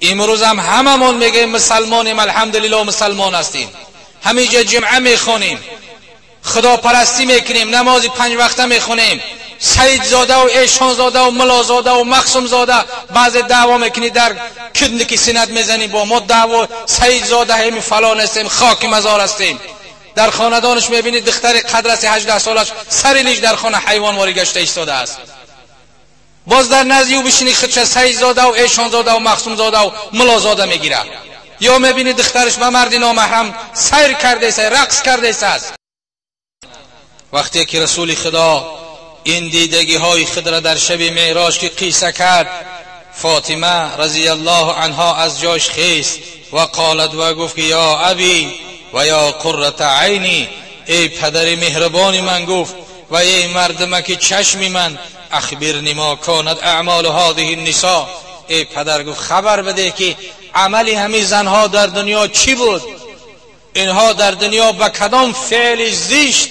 امروز هم هممون میگیم مسلمانیم، الحمدلله مسلمان هستیم، همینجا جمعه میخونیم، خداپرستی میکنیم، نماز 5 وقته میخونیم، سید زاده و ایشان زاده و ملا زاده و مخصوم زاده بعض دعوا میکنی در کدنکی سند میزنی با ما دعوا، سید زاده همین فلان هستیم، خاک مزار هستیم. در خاندانش میبینی دختر قدرس 18 سالش سر لیش در خانه حیوان واری گشته ایستاده است. باز در نزدی او بشینی خودش سید زاده و ایشان زاده و مخصوم زاده و ملا زاده میگیره. یا میبینی دخترش به مرد نامحرم سیر کرده است، رقص کرده است. وقتی که رسول خدا این دیدگی های خود را در شب معراج که قیصه کرد، فاطمه رضی الله عنها از جاش خیست و قالت و گفت که یا ابی و یا قرة عینی، ای پدر مهربان من، گفت و ای مردمک چشم من، اخبرنی ما کانت اعمال هذه النساء، ای پدر گفت خبر بده که عمل همین زنها در دنیا چی بود، اینها در دنیا به کدام فعل زشت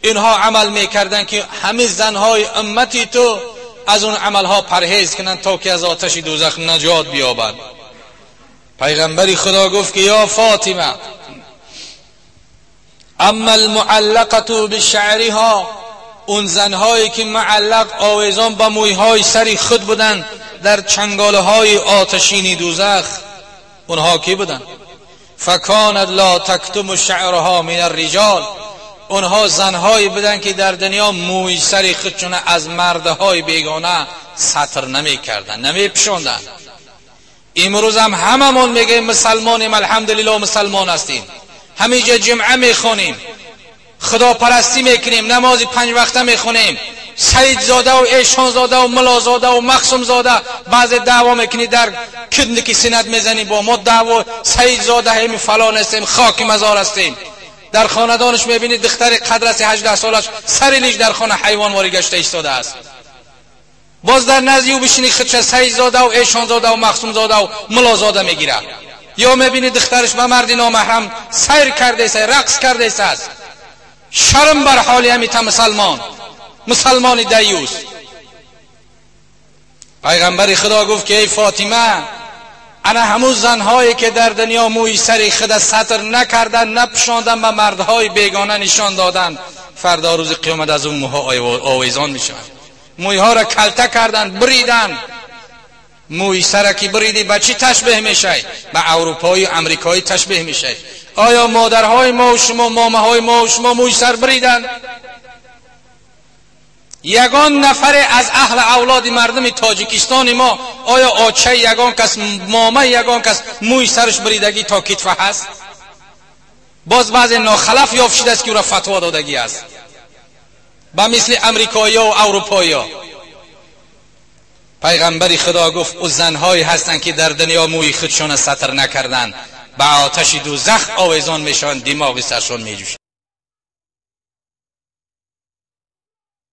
اینها عمل میکردن که همه زنهای امتی تو از اون عملها پرهیز کنند تا که از آتش دوزخ نجات بیابند. پیغمبر خدا گفت که یا فاطمه، اما المعلقه بشعرها، اون زنهایی که معلق آویزان با مویهای سری خود بودند در چنگالهای آتشین دوزخ، اونها کی بودند؟ فکانت لا تکتم شعرها من الرجال، اونها زنهایی بودند که در دنیا موی سری خودشون از مردهای بیگانه ستر نمی کردن، نمی پشوندن. امروز هم هممون میگیم مسلمانیم، الحمدلله مسلمان هستیم، همینجا جمعه میخونیم، خداپرستی میکنیم، نماز 5 وقته میخونیم، سید زاده و ایشان زاده و ملا زاده و مخصوم زاده بعض دعوا میکنی در کدنکی سند میزنی با ما دعوا، سید زاده همین فلان هستیم، خاک مزار هستیم. در خاندانش میبینی دختر قدرس 18 سالش سر لیش در خانه حیوان واری گشته ایستاده است. باز در نزدی او بشینی خودش سید زاده و ایشان زاده و مخصوم زاده و ملا زاده میگیره. یا میبینی دخترش به مرد نامحرم سیر کرده است، رقص کرده است. شرم بر حال همیتا مسلمان، مسلمان دیوس. پیغمبر خدا گفت که ای فاطمه، انا همون زنهایی که در دنیا موی سری خود ستر نکردن، نپشاندن، به مردهای بیگانه نشان دادن، فردا روز قیامت از اون موها آویزان میشن. مویها را کلته کردن، بریدن. موی سر که بریدی به چی تشبیه میشه؟ به اروپایی و امریکایی تشبیه میشه. آیا مادرهای ما و شما، ماماهای ما و شما موی سر بریدن؟ یگان نفر از اهل اولاد مردم تاجیکستان ما، آیا آچه یگان کس، مامه یگان کس موی سرش بریدگی تا کتفه هست؟ باز بعض ناخلف یافت شده است که او را فتوا دادگی است، به مثل امریکایی و اروپایی. پیغمبر خدا گفت او زنهایی هستند که در دنیا موی خودشان ستر نکردند، به آتش دوزخ آویزان میشوند، دماغ سرشان میجوشند.